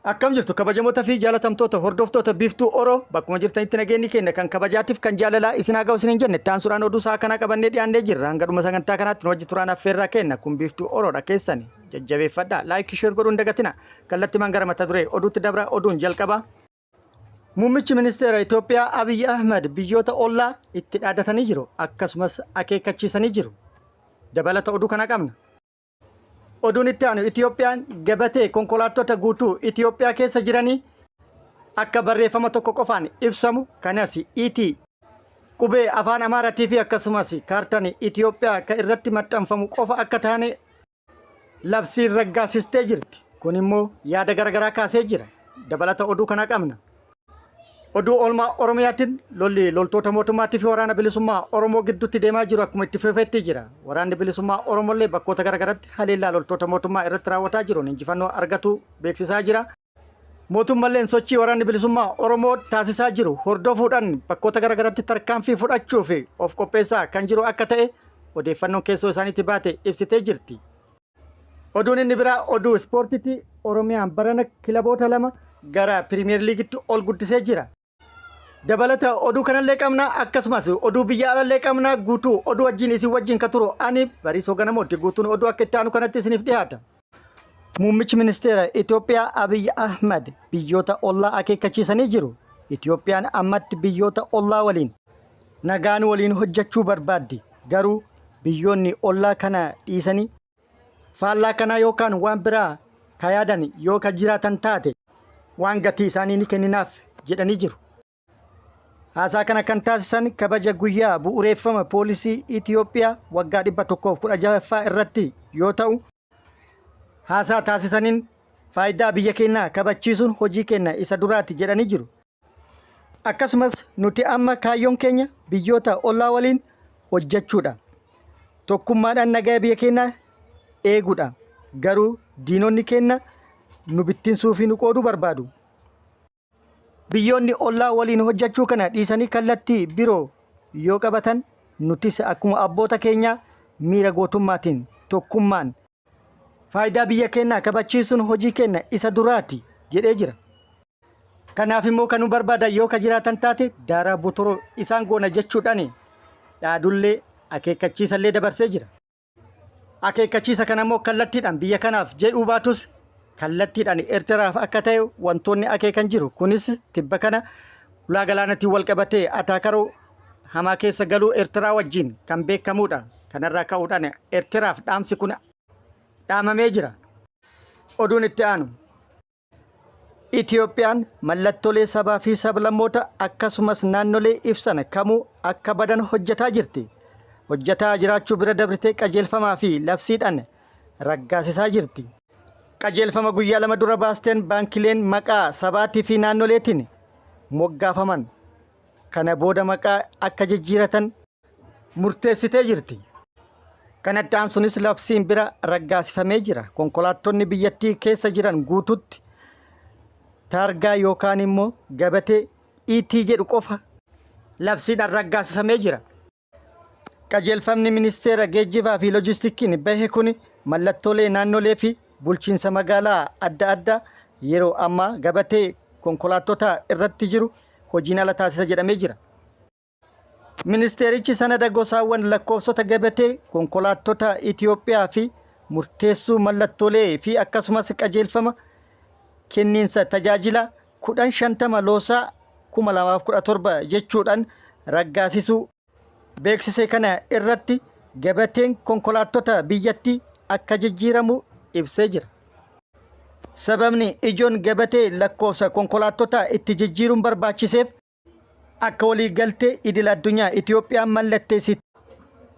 Akkam jirtu kabajamoota fi jaalatamtoota hordoftoota Biiftuu Oro, bakkuma jirtanitti nageenyi keenya kan kabajaatiif kan jaalalaa isin haa ga'u isiniin jenne. Itti aansuudhaan oduu sa'a kanaa qabannee dhiyaannee jirra. Hanga dhuma sagantaa kanaatti nu wajji turaan affeerraa kenna. Kun Biiftuu Oroodha, keessani jajjabeeffadha. Like, share godhuun dagatina. Kallattimaan gara mata duree oduutti dabra. Oduun jalqaba. Muummichi ministeera Itoophiyaa Abiy Ahmed biyyoota ollaa itti dhaadatanii jiru, akkasumas akeekkachiisanii jiru. Dabalata oduu kana qabna. Oduun itti aanu, Itoophiyaan gabatee konkolaattota guutuu Itoophiyaa keessa jiranii akka barreeffama tokko qofaan ibsamu, kanas ET qubee afaan Amaaratii fi akkasumas kaartaan Itoophiyaa akka irratti maxxanfamu qofa akka taane labsiin raggaasistee jirti. Kun immoo yaada garaagaraa kaasee jira. Dabalata oduu kana qabna. Oduu oolmaa Oromiyaatiin, lolli loltoota mootummaatii fi waraana bilisummaa Oromoo gidduutti deemaa jiru akkuma itti fufeetti jira. Waraanni bilisummaa Oromollee bakkoota garaagaraatti haleellaa loltoota mootummaa irratti raawwataa jiruun injifannoo argatu beeksisaa jira. Mootummalleen sochii waraanni bilisummaa Oromoo taasisaa jiru hordofuudhaan bakkoota garaagaraatti tarkaanfii fudhachuuf of qopheessaa kan jiru akka ta'e odeeffannoon keessoo isaaniitti baate ibsitee jirti. Oduun inni biraa oduu ispoortiiti. Oromiyaan barana kilaboota lama gara Piriimiyer Liigitti ol guddisee jira. Dabalata oduu kanallee qabna, akkasumas oduu biyya alallee qabna. Guutuu oduu wajjin isin wajjin ka turu ani Bariisoo Ganamooti. Guutuun oduu akka itti aanu kanatti isiniif dhiyaata. Muummichi ministeera Itoophiyaa Abiy Ahmad biyyoota ollaa akeekkachiisanii jiru. Itoophiyaan ammatti biyyoota ollaa waliin nagaan waliin hojjechuu barbaaddi. Garuu biyyoonni ollaa kana dhiisanii faallaa kanaa yookaan waan biraa ka yaadan yoo ka jiraatan taate, waan gatii isaanii ni kenninaaf jedhanii jiru. Haasaa kana kan taasisan kabaja guyyaa bu'ureeffama poolisii Itiyoophiyaa waggaa 116ffaa irratti yoo ta'u, haasaa taasisaniin faayidaa biyya keenyaa kabachiisuun hojii keenya isa duraati jedhanii jiru. Akkasumas nuti amma kaayyoon keenya biyyoota ollaa waliin hojjechuudha. Tokkummaadhaan nagaa biyya keenyaa eeguudha. Garuu diinonni keenya nu bittinsuu fi nu qooduu barbaadu. Biyyoonni ollaa waliin hojjechuu kana dhiisanii kallattii biroo yoo qabatan, nutis akkuma abboota keenyaa miira gootummaatiin tokkummaan faayidaa biyya keenyaa kabachiisuun hojii keenya isa duraati jedhee jira. Kanaaf immoo kan nu barbaadan yoo ka jiraatan taate, daaraa botoroo isaan goona jechuudhaan dhaadullee akeekkachiisallee dabarsee jira. Akeekkachiisa kana immoo kallattiidhaan biyya kanaaf jedhuu baatus, kallattiidhaan Eertiraaf akka ta'e wantoonni akeekan jiru. Kunis tibba kana ulaa galaanatiin wal qabatee ataakaroo hamaa keessa galuu Eertiraa wajjin kan beekamudha. Kanarraa ka'uudhaan Eertiraaf dhaamsi kun dhaamamee jira. Oduun itti aanu. Itoophiyaan mallattoolee sabaa fi sablammoota akkasumas naannolee ibsan kamuu akka badan hojjetaa jirti. Hojjetaa jiraachuu bira dabritee qajeelfamaa fi labsiidhaan raggaasisaa jirti. Qajeelfama guyyaa 2 dura baasteen baankileen maqaa sabaatii fi naannoleetiin moggaafaman kana booda maqaa akka jijjiiratan murteessitee jirti. Kanatti aansuunis labsiin bira raggaasifamee jira. Konkolaattonni biyyattii keessa jiran guututti taargaa yookaan immoo gabatee ET jedhu qofa labsiidhaan raggaasifamee jira. Qajeelfamni ministeera geejjibaa fi loojistikiin bahe kun mallattoolee naannolee fi bulchiinsa magaalaa adda addaa yeroo ammaa gabatee konkolaattotaa irratti jiru hojiin ala taasisa jedhamee jira. Ministeerichi sanada gosaawwan lakkoofsota gabatee konkolaattota Itiyoophiyaa fi murteessuu mallattoolee fi akkasumas qajeelfama kenniinsa tajaajila 1050 loosaa 2017 jechuudhaan raggaasisuu beeksise kana irratti gabateen konkolaattota biyyattii akka jijjiiramu ibsee jira. Sababni ijoon gabatee lakkoofsa konkolaattotaa itti jijjiiruun barbaachiseef akka waliigaltee idil addunyaa Itoophiyaan mallatteessite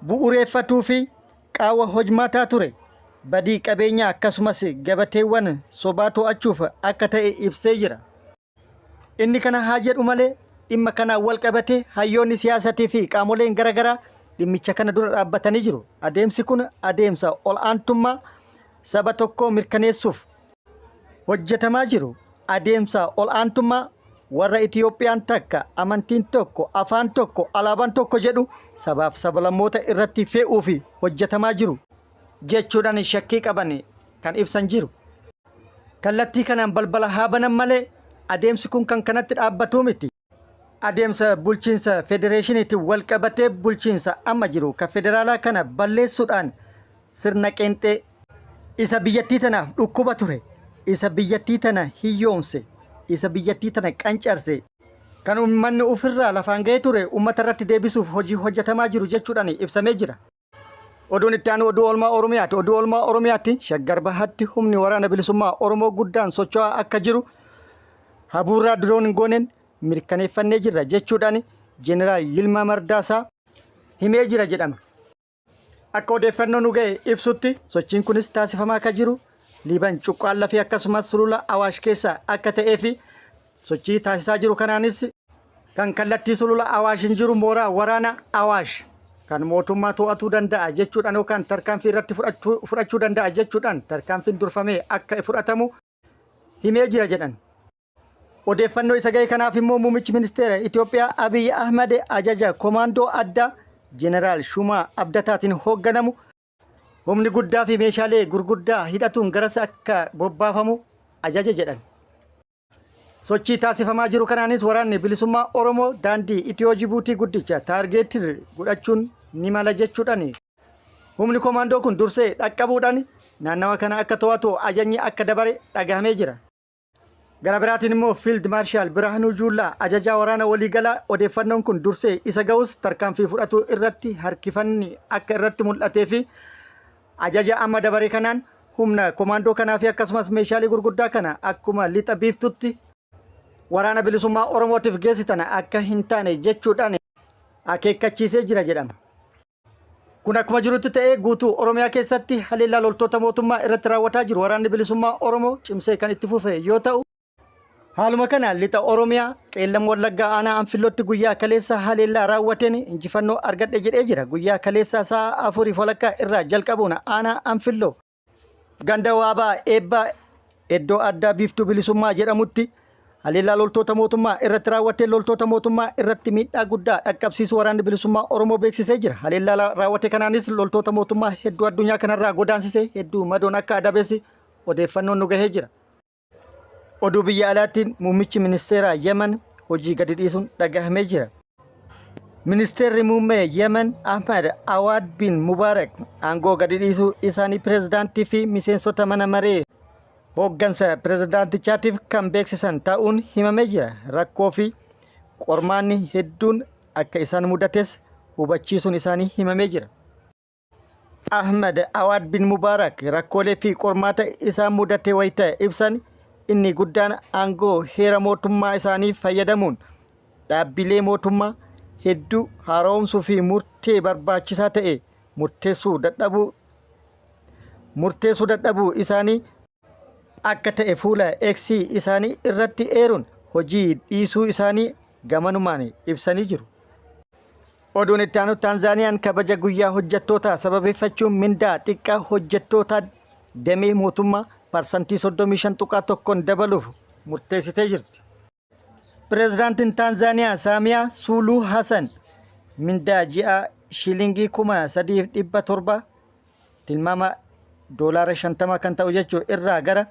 bu'ureeffatuu fi qaawwa hojmaataa ture, badii qabeenyaa akkasumas gabateewwan sobaa to'achuuf akka ta'e ibsee jira. Inni kana haa jedhu malee, dhimma kanaan wal qabatee hayyoonni siyaasatii fi qaamoleen garaagaraa dhimmicha kana dura dhaabbatanii jiru. Adeemsi kun adeemsa ol aantummaa saba tokkoo mirkaneessuuf hojjetamaa jiru adeemsa ol aantummaa warra Itiyoophiyaan takka, amantiin tokko, afaan tokko, alaabaan tokko jedhu sabaaf sablammoota irratti fe'uuf hojjetamaa jiru jechuudhaan shakkii qaban kan ibsan jiru. Kallattii kanaan balbala haa banan malee adeemsi kun kan kanatti dhaabbatuu miti. Adeemsa bulchiinsa federeeshiniitiin wal qabatee bulchiinsa amma jiru kan federaalaa kana balleessuudhaan sirna qeenxee isa biyyattii tanaaf dhukkuba ture, isa biyyattii tana hiyyoomse, isa biyyattii tana qancarse, kan uummanni ofirraa lafaan ga'ee ture uummata irratti deebisuuf hojii hojjetamaa jiru jechuudhaan ibsamee jira. Oduun itti aanu oduu oolmaa Oromiyaati. Oduu oolmaa Oromiyaatti Shaggar Bahaatti humni waraana bilisummaa Oromoo guddaan socho'aa akka jiru habuurraa diroon hin gooneen mirkaneeffannee jirra jechuudhaan Jeneraal Yilmaa Mardaasaa himee jira jedhama. Akka odeeffannoo nu ga'e ibsutti sochiin kunis taasifamaa akka jiru Liiban Cuqqaallaa fi akkasumas Sulula Awaash keessa akka ta'ee fi sochii taasisaa jiru kanaanis kan kallattii Sulula Awaashin jiru mooraa waraana Awaash kan mootummaa to'atuu danda'a jechuudhaan yookaan tarkaanfii irratti fudhachuu danda'a jechuudhaan tarkaanfiin durfamee akka fudhatamu himee jira jedhan. Odeeffannoo isa ga'e kanaaf immoo muummichi ministeera Itoophiyaa Abiy Ahmad ajaja komaandoo addaa Jeneraal Shumaa Abdataatiin hoogganamu humni guddaa fi meeshaalee gurguddaa hidhatuun garas akka bobbaafamu ajaje jedhan. Sochii taasifamaa jiru kanaanis waraanni bilisummaa Oromoo daandii Itiyoo Jibuutii guddicha taargeetir godhachuun ni mala jechuudhaan humni komaandoo kun dursee dhaqqabuudhaan naannawa kana akka to'atu ajajni akka dabare dhagahamee jira. Gara biraatiin immoo Fiild Maarshaal Birhaanuu Juullaa ajajaa waraana waliigalaa odeeffannoon kun dursee isa ga'us tarkaanfii fudhatuu irratti harkifanni akka irratti mul'atee fi ajaja amma dabare kanaan humna komaandoo kanaa fi akkasumas meeshaalee gurguddaa kana akkuma lixa biiftutti waraana bilisummaa Oromootiif geessitan akka hin taane jechuudhaan akeekkachiisee jira jedhama. Kun akkuma jirutti ta'ee guutuu Oromiyaa keessatti haleellaa loltoota mootummaa irratti raawwataa jiru waraanni bilisummaa Oromoo cimsee kan itti fufe yoo ta'u, haaluma kana lixa Oromiyaa Qeellam Wallaggaa aanaa Anfillootti guyyaa kaleessa haleellaa raawwateen injifannoo argadhe jedhee jira. Guyyaa kaleessa sa'a afurii walakkaa irraa jalqabuun aanaa Anfilloo Ganda Waabaa Eebbaa iddoo addaa Biiftuu Bilisummaa jedhamutti haleellaa loltoota mootummaa irratti raawwateen loltoota mootummaa irratti miidhaa guddaa dhaqqabsiisuu waraanni bilisummaa Oromoo beeksisee jira. Haleellaa raawwate kanaanis loltoota mootummaa hedduu addunyaa kanarraa godaansise hedduu madoon akka adabeessi odeeffannoon nu gahee jira. Oduu biyya alaatiin muummichi ministeeraa Yemen hojii gadi dhiisuun dhagahamee jira. Ministeerri muummee Yemen Ahmad Awaad bin Mubaarak aangoo gadi dhiisuu isaanii pirezidaantii fi miseensota mana maree hooggansa pirezidaantichaatiif kan beeksisan ta'uun himamee jira. Rakkoo fi qormaanni hedduun akka isaan mudates hubachiisuun isaanii himamee jira. Ahmad Awaad bin Mubaarak rakkoolee fi qormaata isaan mudate wayita ibsan inni guddaan aangoo heera mootummaa isaanii fayyadamuun dhaabbilee mootummaa hedduu haaromsuu fi murtee barbaachisaa ta'e murteessuu dadhabuu isaanii akka ta'e fuula X isaanii irratti eeruun hojii dhiisuu isaanii gamanumaan ibsanii jiru. Oduun itti aanu Taanzaaniyaan kabaja guyyaa hojjettootaa sababeeffachuun mindaa xiqqaa hojjettoota damee mootummaa parsantii 35.1n dabaluuf murteessitee jirti. Pireezidaantiin Taanzaaniyaa Saamiyaa Suuluu Hasan mindaa ji'a shilingii 3,700 tilmaama doolaara 50 kan ta'u jechuu irraa gara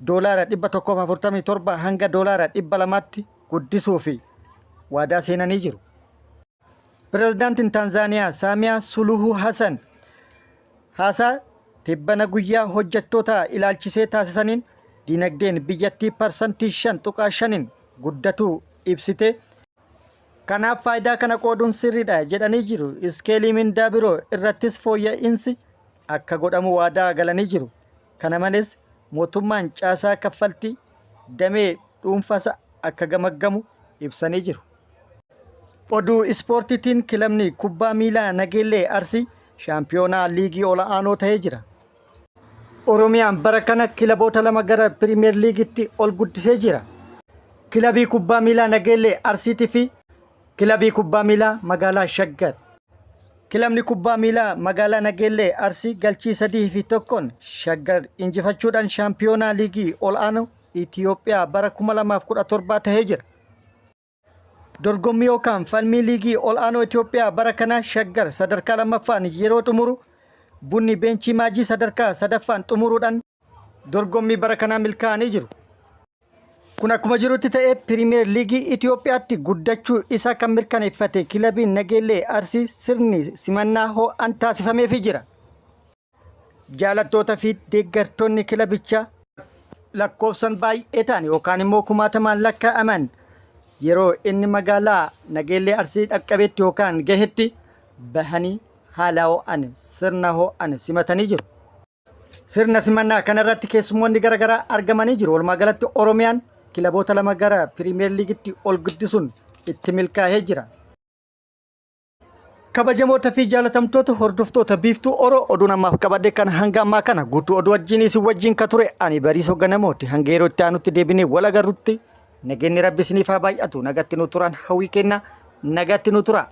doolaara 147 hanga doolaara 200tti guddisuu fi waadaa seenanii jiru. Pireezidaantiin Taanzaaniyaa Saamiyaa Suluhu Hasan haasaa tibbana guyyaa hojjettoota ilaalchisee taasisaniin dinagdeen biyyattii parsantii 5.5n guddatuu ibsite. Kanaaf faayidaa kana qooduun sirriidha jedhanii jiru. Iskeelii mindaa biroo irrattis fooyya'insi akka godhamu waadaa galanii jiru. Kana malees mootummaan caasaa kaffaltii damee dhuunfaasa akka gamaggamu ibsanii jiru. Oduu ispoortiitiin kilabni kubbaa miilaa Nageellee Arsii shaampiyoonaa liigii ol'aanoo ta'ee jira. Oromiyaan bara kana kilaboota lama gara piriimeer liigitti ol guddisee jira. Kilabii kubbaa miilaa Nageellee Arsiitii fi kilabii kubbaa miilaa magaalaa Shaggar. Kilabni kubbaa miilaa magaalaa Nageellee Arsii galchii 3 fi 1n Shaggar injifachuudhaan shaampiyoonaa liigii ol'aanoo Itiyoophiyaa bara 2017 tahee jira. Dorgommii yookaan falmii liigii ol'aanoo Itiyoophiyaa bara kanaa Shaggar sadarkaa lammaffaan yeroo xumuru, Bunni Beenchii Maajii sadarkaa sadaffaan xumuruudhaan dorgommii bara kanaa milkaa'anii jiru. Kun akkuma jirutti ta'ee Piriimiyer Liigii Itoophiyaatti guddachuu isaa kan mirkaneeffate kilabiin Nageellee Arsii sirni simannaa ho'aan taasifameefii jira. Jaalattoota fi deeggartoonni kilabichaa lakkoofsan baay'ee ta'an yookaan immoo kumaatamaan lakkaa'aman yeroo inni magaalaa Nageellee Arsii dhaqqabetti yookaan gahetti bahanii haala ho'aan sirna ho'aan simatanii jiru. Sirna simannaa kanarratti keessummoonni garaagaraa argamanii jiru. Walumaa galatti Oromiyaan kilaboota lama gara Piriimiyer Liigitti ol guddisuun itti milkaa'ee jira. Kabajamoota fi jaalatamtoota hordoftoota Biiftuu Oro, oduun ammaaf qabadhe kan hanga ammaa kana. Guutuu oduu wajjin isin wajjin ka ture ani Bariisoo Ganamooti. Hanga yeroo itti aanutti deebinee wal agarrutti nageenyi Rabbi isiniif haa baay'atu. Nagatti nu turan hawwii kenna, nagatti nu tura.